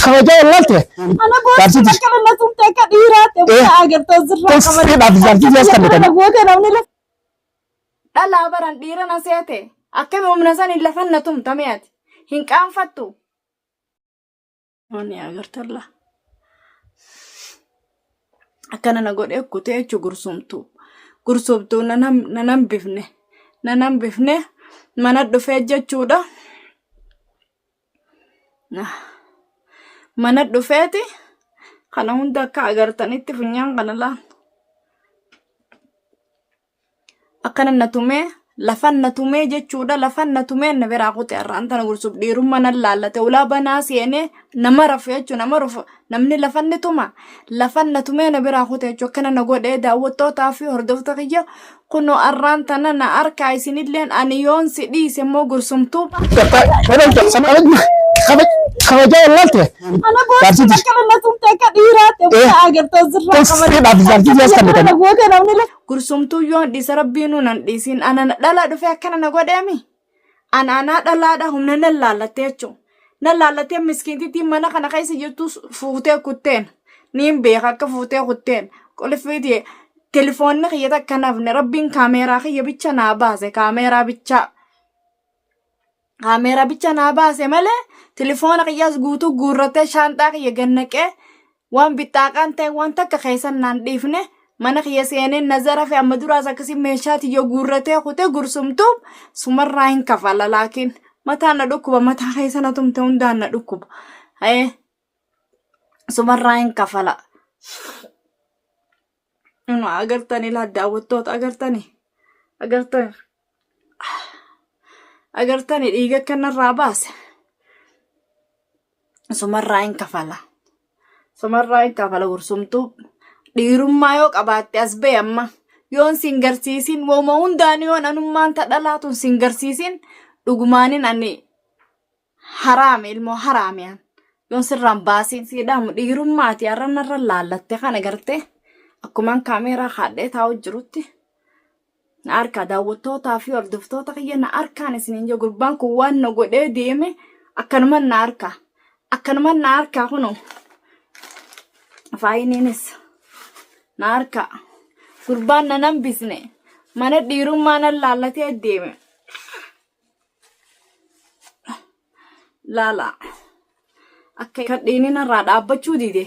Kabajaa wallaalte. Ana gooti bakka na tumte akka dhiiraatti buna agartee sirraa Siidhaaf jaartii as kan Kana goota namni lafa. Dhalaa baran dhiira na seete akkami humna san hin lafan na tumtame ati hin qaanfattu. Ani agartalla. Akkana na godhee kutee jechuun gursumtuu. Gursumtuu nan hambifne. Nan hambifne mana dhufee jechuudha. Mana dhufeeti kana hunda akka agartanitti funyaan kana laal. Akkana na tumee lafan na tumee jechuudha lafan na tumee na biraa kute har'aan tana gursuuf dhiirummaa nan laallate ulaa banaa seenee nama rafu jechuun nama rufu namni lafan ni tuma lafan na tumee na biraa kute jechuun akkana na godhee daawwattootaa fi hordoftoota kiyya kunoo har'aan tana na harkaa isinilleen ani yoon si dhiise immoo gursumtuu Kabajaa wallaalte. Ana gooti bakka na tumte akka dhiiraatti buna agartee sirraa Siidhaaf jaartii as kan Kana goota namni lafa. Gursumtuu yoon dhiisa rabbiinuu nan dhiisin ana dhala dhufee akkana na godheemi. Ana anaa dhalaadha humna nan laallattee jechuun. Nan laallattee miskiintittiin mana kana keessa jirtu fuutee kutteen. Niin beeka akka fuutee kutteen. Qulfiiti telefoonni kiyya takka nafne rabbiin kaameeraa kiyya bicha naa baase kaameeraa bichaa. Kaameeraa bicha naa baase malee telefoona kiyyaas guutuu guurratee shaanxaa kiyya gannaqee waan bixxaaqaan ta'e waan takka keessan naan dhiifne mana kiyya seenee nazara fi amma duraas akkasii meeshaa tiyya guurratee kutee gursumtuu sumarraa hin kafala laakiin mataan na dhukkuba mataa keessa na tumte hundaan na dhukkuba. Ee sumarraa hin kafala. Nu agartanii laa daawwattoota agartanii agartanii. Agartani dhiiga kanarraa baase. Sumarraa hin kafala. Sumarraa hin kafala gursumtuu. Dhiirummaa yoo qabaatte as ba'e amma. Yoon sin garsiisin wooma hundaan yoon anummaan ta dhalaatun sin garsiisin dhugumaanin ani haraame ilmoo haraame an. Yoon sirraan baasiin sii dhaamu dhiirummaati har'a narra laallatte kana gartee akkumaan kaameeraa kaadhee taa'u jirutti. Na arkaa daawwattootaa fi hordoftoota kiyya na arkaan isiniin jedhu gurbaan kun waan na godhee deeme akkanuman na arkaa. Akkanuman na arkaa kunoo. Faayiniinis na arkaa. Gurbaan na nambisne mana dhiirummaa nan laallatee deeme. Laala. Akka kadhiini narraa dhaabbachuu dide.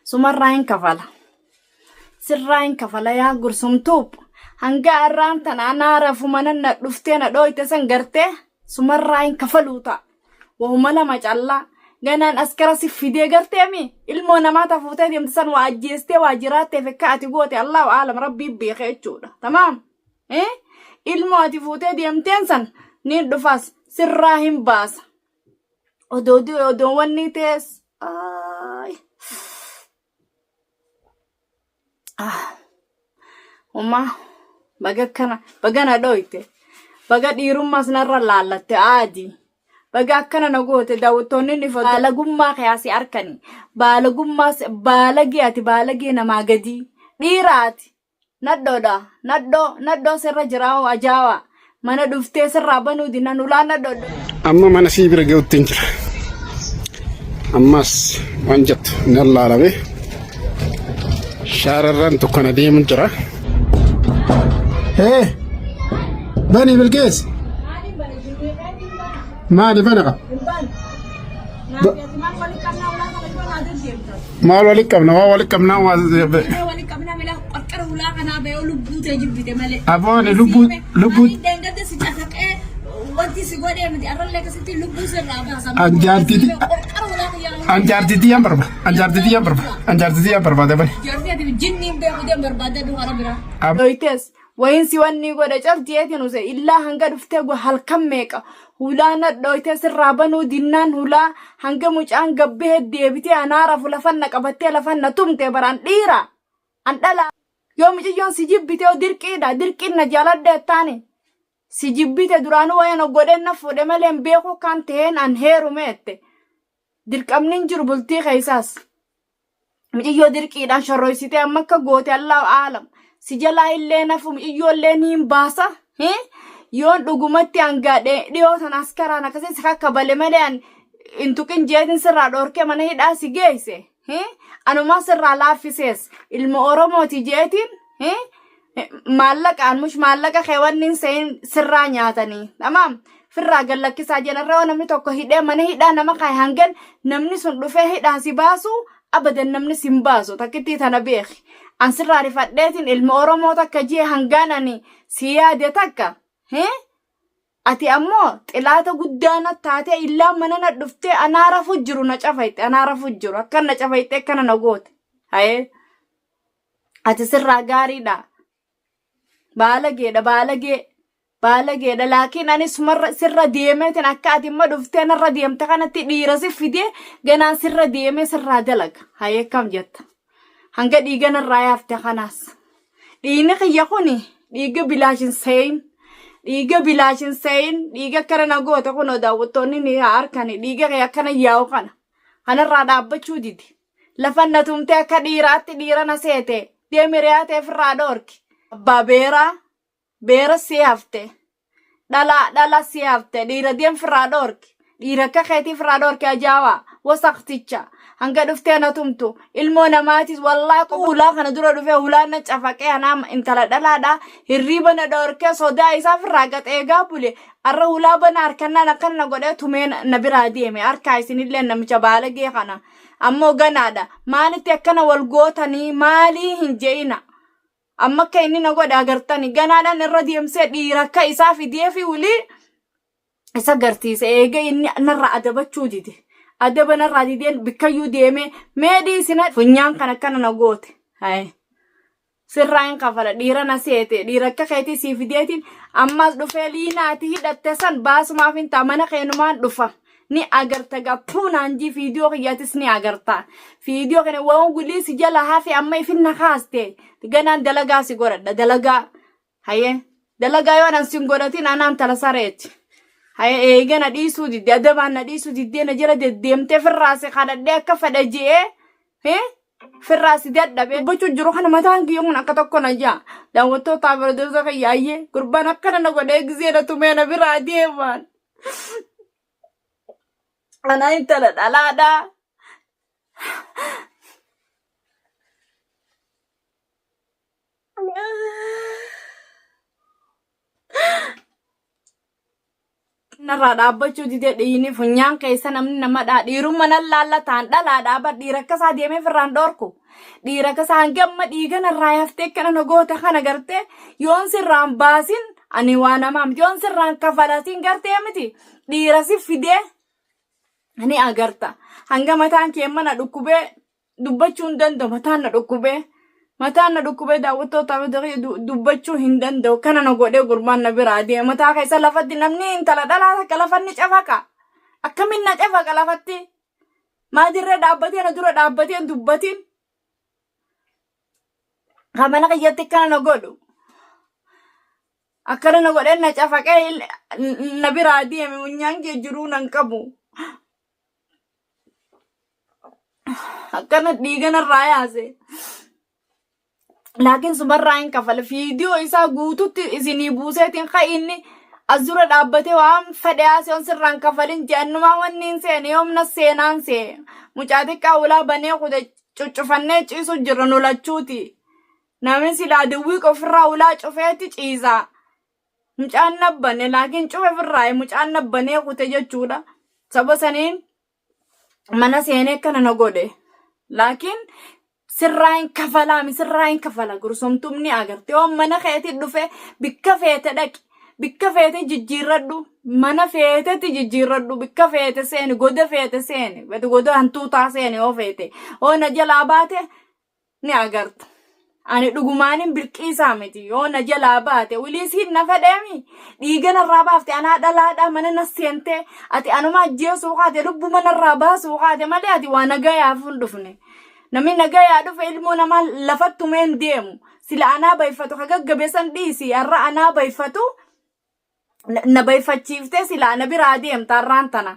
Sumarraa hin kafala. Sirraa hin kafala yaa gursumtuub. Hanga har'aan tana anaa rafu mana na dhuftee na dhooyte san gartee sumarraa hin kafaluu ta'a. Wahuma lama callaa. Ganaan askara si fidee gartee mi ilmoo namaa ta fuutee deemte san waa ajjeestee waa jiraatteef akka ati goote Allahu aalam rabbii beeka jechuudha. Tamaam. Eh? Ilmoo ati fuutee deemteen san ni dhufaas sirraa hin baasa. Odoo du'e odoo wanni ta'es. Ay. Ah. Ummaa baga akkana baga na dhooyte baga dhiirummaas narra laallatte aadi baga akkana na goote daawwattoonni ni foto baalagummaa kee asii arkani baalagummaas baalagee ati baalagee namaa gadii dhiira ati Nadhoodha. Nadhoo nadhoo sirra jiraa hoo ajaawaa. Mana dhuftee sirraa banuu dinnan ulaa nadhoodha. Amma mana sii bira ga'utti hin jira. Ammas waan jettu nan laalame. Shaararraan tokko na deemu jira. Hee! Bani Bilqees! Maali bana qaba? Maal walitti qabna? Waa walitti qabnaa waa. Aboo ani lubbuu lubbuu an jaartiitii yan barba an jaartiitii yan barba an jaartiitii yan barbaade bani. Dhoytes wayin si wanni godhe cal jeetiin use illaa hanga dhuftee halkan meeqa Hulaa nadhooytee sirraa banuu dinnaan hulaa hanga mucaan gabbee deebitee anaa rafu lafan na qabattee lafan na tumte bara an dhiira an dhala yoo mucayyoon si jibbite yoo dirqiidha dirqiin na jaaladhe taani si jibbite duraanuu wayan godheen na fuudhe malee hin beeku kan ta'een an heerume jette dirqamni hin jiru bultii keessaas. Mucayyoo dirqiidhaan shorroysitee amma akka goote Allahu aalam. Si jalaa illee nafu iyyoollee niin baasa. Yoon dhugumatti hangaadhe dhiyoo sana askaraan akkasii si kakkabale malee an hin tuqin jeetin sirraa dhoorkee mana hidhaa si geesse. Anumaa sirraa laaffisees ilma Oromooti jeetiin maallaqaan mush maallaqa kee wanni hin se'in sirraa nyaatanii. Tamaam firraa gad lakkisaa jenarra namni tokko hidhee mana hidhaa nama kaa'e hangan namni sun dhufee hidhaa si baasu abadan namni sin baasu takkittii tana beeki. An sirraa rifadheetiin ilma Oromoo takka jee hangaan ani si yaade takka. Ati ammoo xilaata guddaa na taatee illaa mana na dhuftee anaa rafu jiru na cafayxe anaa rafu jiru akkan na cafayxe akkana na goote. Hayee ati sirraa gaariidha. Baalageedha baalagee baalageedha laakiin ani sumarra sirra deemeetiin akka ati imma dhuftee narra deemte kanatti dhiira si fidee ganaan sirra deemee sirraa dalaga. Hayee akkam jetta. Hanga dhiiga narraa yaafte kanaas. Dhiigni kiyya kuni dhiiga bilaash hin se'in. Dhiiga bilaash hin se'in. Dhiiga akkana na goote kunoo daawwattoonni ni harkani. Dhiiga kee akkana yaa'u kana. Kanarraa dhaabbachuu didi. Lafa na tumtee akka dhiiraatti dhiira na seete. Deemi riyaa ta'e ofirraa dhoorki. Abbaa beeraa beera si hafte. Dhala dhala si hafte dhiira deem firraa dhoorki. Dhiira akka keetii firraa dhoorki ajaawaa wasaqticha. Hanga dhuftee na tumtu ilmoo namaatis wallaahi hulaa kana dura dhufee hulaan na cafaqee anaa intala dhalaadha hirriiba na dhoorkee sodaa isaa firraa gaxeegaa bule arra hulaa bana harkannaan akkana na godhee tumee na biraa deeme harkaa isinillee namicha baalagee kana ammoo ganaadha maalitti akkana wal gootanii maalii hin je'ina. Amma akka inni na godhe agartani ganaadhaan irra deemsee dhiira akka isaa fidee fi wulii isa garsiise eega inni narra adabachuu dide. Adaba narraa dideen bikkayyuu deemee mee dhiisina funyaan kan akkana na goote. Haye. Sirraa hin kafala dhiira na seete dhiira akka keetii sii fideetiin ammas dhufee liinaa ati hidhatte san baasumaaf hin ta'a mana keenumaan dhufa. Ni agarta gaa puu naan jii fiidiyoo kiyyaatis ni agarta. Fiidiyoo kana waan gulii si jala hafe amma ifin na kaaste ganaan dalagaa si godhadha dalagaa. Hayee dalagaa yoo anan sin godhatin anaan tala sareeti. Hayee eega na dhiisuu didde adabaan na dhiisuu diddee na jala deddeemtee firraa si kadhadhee akka fedha je'ee. Firraa si dadhabe dubbachuu jiru kana mataan kiyya kun akka tokko na jaa. Daawwattoota hordoftoota kiyya ayyee gurbaan akkana na godhee gizee na tumee na biraa deemaan. Anaa intala dhalaadhaa. Narraa dhaabbachuu didee dhiigni funyaan keessa namni nama dhaa dhiirumma nan laallataan dhalaadhaa bar dhiira akka isaa deemee firraan dhoorku. Dhiira akka isaa hanga amma dhiiga narraa yaftee akkana na goota kana gartee yoon sirraan baasin ani waa namaa miti yoon sirraan kafalatiin gartee miti dhiira si fidee ni agarta. Hanga mataan kee mana dhukkubee dubbachuu hin danda'u mataan na dhukkubee mataan na dhukkubee daawwattoota dubbachuu hin danda'u kana na godhee gurbaan na biraa deema mataa keessa lafatti namni intala dhalaa takka lafanni cafaqa akkamiin na cafaqa lafatti maadirree dhaabbatee na dura dhaabbatee hin dubbatin kan mana kiyyatti akkana na godhu akkana na godhee na cafaqee na biraa deeme munyaan kee jiruu nan qabu. Akkana dhiiga narraa yaase. Laakiin sumarraa hin kafale. Fiidiyoo isaa guututti isinii buuseetiin ka inni as dura dhaabbatee waan fedhe haasa'uun sirraan kafalin je'annumaa wanni hin seene yoomna seenaan see. Mucaa xiqqaa ulaa banee kute cuccufannee ciisu jirra nu lachuuti. Namni silaa diwwii qofirraa ulaa cufeeti ciisa. Mucaan nabbane laakiin cufe firraa mucaan nabbanee kute jechuudha. Saba saniin mana seenee akkana na godhe. Laakiin sirraa hin kafalaami sirraa hin kafala gursumtumni agarte yoo mana keetii dhufe bikka feete dhaqi bikka feete jijjiirradhu mana feetetti jijjiirradhu bikka feete seeni goda feete seeni goda hantuutaa seeni yoo feete yoo na jalaa baate ni agarta. Ani dhugumaanin bilqiisaa miti yoo na jalaa baate wilii siin na fedheemi dhiiga narraa baafte anaa dhalaadhaa mana na seentee ati anuma ajjeesuu kaate lubbuma narraa baasuu kaate malee ati waa nagayaaf hin dhufne. Namni nagayaa dhufe ilmoo namaa lafattumee hin deemu. Sila anaa bayfatu ka gaggabeessan dhiisi har'a anaa bayfatu na bayfachiiftee silaa na biraa deemta har'aan tana.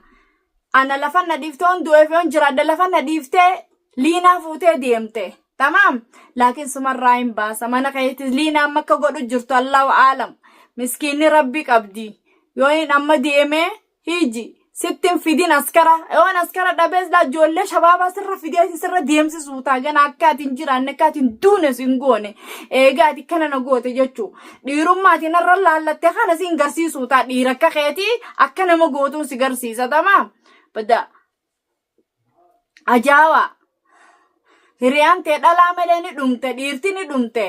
Ana lafa na dhiiftee on du'eef on jiraadha lafa na dhiiftee liinaa fuutee deemte. Tamaam laakiin sumarraa hin baasa mana keetis liina amma akka godhu jirtu Allahu aalam. Miskiinni rabbi qabdi. Yoo hin amma deemee hiji sitti hin fidin askara yoon askara dhabees laa ijoollee shabaabaa sirra fidee sirra deemsisuu taa gana akka ati hin jiraanne akka ati hin duune si hin goone eegaa ati kana na goote jechuu dhiirummaa ati narra laallatte kana si hin garsiisuu taa dhiira akka keetii akka nama gootuun si garsiisa tamaa bada ajaawaa hiriyaan tee dhalaa malee ni dhumte dhiirti ni dhumte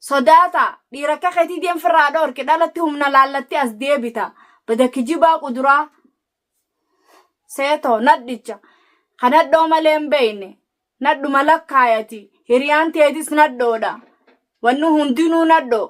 sodaata dhiira akka keetii deemfirraa dhoorki dhalatti humna laallattee as deebita bada kijibaa quduraa seetoo nadhicha ka nadhoo malee hin beeyne nadhuma lakkaayati hiriyaan teetis nadhoodha wanni hundinuu nadhoo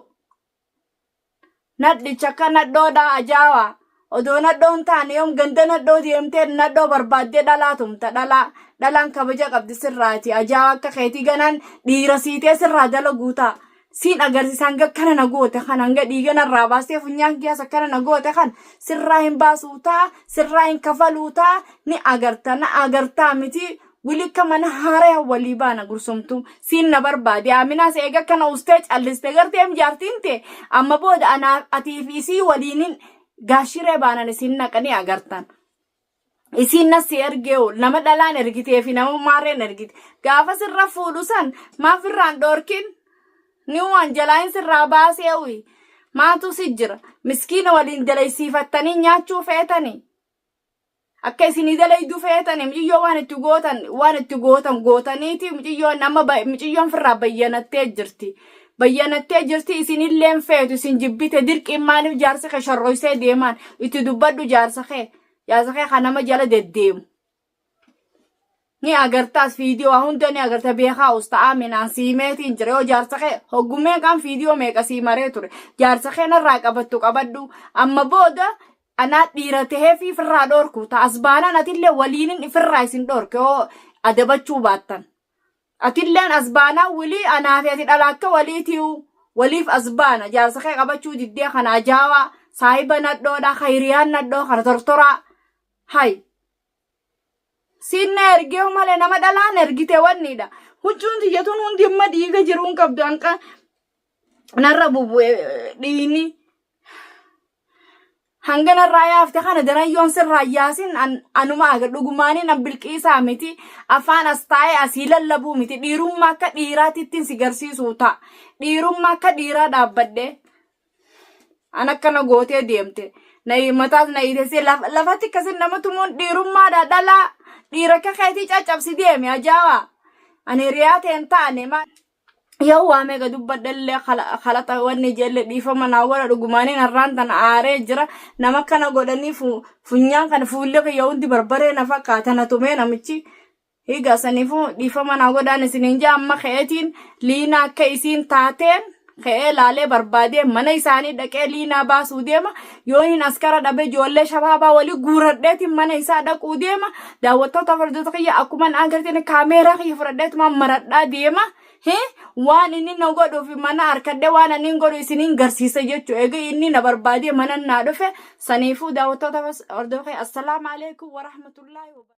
Nadhicha akka nadhoodhaa ajaawaa. Odoo nadhoo hin taane yoom ganda nadhoo deemtee nadhoo barbaaddee dhalaa tumta dhalaa dhalaan kabaja qabdi sirraati ajaawaa akka keetii ganaan dhiira siitee sirraa dalaguu ta'a. Siin agarsiisa hanga akkana na goote kan hanga dhiiga narraa baastee funyaan kiyyaas akkana na goote kan sirraa hin baasuu ta'a sirraa hin kafaluu ta'a ni agarta na agartaa miti Wilikka mana haaraya walii baana gursumtuu siin na barbaade Aaminaas eega akkana ustee calliste garteem jaartiin tee amma booda anaa atii fi isii waliinin gaashiree baanan isin naqanii agartan. Isiin nas si ergee nama dhalaan ergitee fi nama maarreen ergite gaafa sirra fuudhu san maaf irraan dhoorkin ni waan jalaayin sirraa baasee uyi maatu si jira miskiina waliin dalaysiifattanii nyaachuu feetanii. Akka isinii dalaydu feetani muciyyoo waan itti gootan waan itti gootan gootaniiti muciyyoon amma muciyyoon firraa bayyanattee jirti. Bayyanattee jirti isinilleen feetu isin jibbite dirqiin maaliif jaarsi kee sharroysee deemaan itti dubbadhu jaarsa kee jaarsa kee kan nama jala deddeemu. Ni agartaas fiidiyoo waa hunda ni agarta beekaa usta aminaan siimeetiin jira yoo jaarsa kee hoggumeen kan fiidiyoo meeqa sii maree ture jaarsa kee narraa qabattu qabadhu amma booda anaa dhiira tahee fi firraa dhoorku ta as baanaan atillee waliinin ifirraa isin dhoorke yoo adabachuu baattan. Atilleen as baanaan wilii anaa fi ati dhala akka waliitiyu waliif as baana jaarsa kee qabachuu diddee kana ajaawaa saahiba nadhoodha kayriyaan nadhoo kana tortoraa hay. Siin na ergee malee nama dhalaan ergite wannidha. Huccuun tiyyatuun hundi amma dhiiga jiruun qabdu hanqa narra bubu'e dhiini. Hanga narraa yaafte kana daran yoon sirraa yaasin anuma aga dhugumaaniin an bilqiisaa miti afaan as taa'ee asii lallabuu miti dhiirummaa akka dhiiraatittiin si garsiisuu ta'a. Dhiirummaa akka dhiiraa dhaabbadhee an akkana gootee deemte. Na mataas na hiitessee lafatti akkasin nama tumuun dhiirummaadha dhalaa dhiira akka keetii caccabsi deemi ajaa'aa. Ani hiriyaa ta'e hin taane maal. Yoo waa meeqa dubbadhellee kalaxa wanni jelle dhiifama naa godha dhugumaaniin har'aan tana aaree jira nama kana godhanii funyaan kana fuulli kiyya hundi barbaree na fakkaata na tumee namichi higa saniifuu dhiifama naa godhaan isiniin jaa amma ka'eetiin liinaa akka isiin taateen ka'ee laalee barbaadee mana isaanii dhaqee liinaa baasuu deema yoo hin askara dhabe ijoollee shabaabaa walii guuradheetiin mana isaa dhaquu deema daawwattoota hordoftoota kiyya akkuma na agarteen kaameeraa kiyya fudhadheetuma maradhaa deema waan inni na godhuuf mana harkadhee waan ani hin godhu isiniin garsiisa jechuudha egaa inni na barbaadee mana naa dhufe saniifuu daawwattoota hordoftoota kiyya assalaamu alaikum warahmatullaahi wabarakatuh.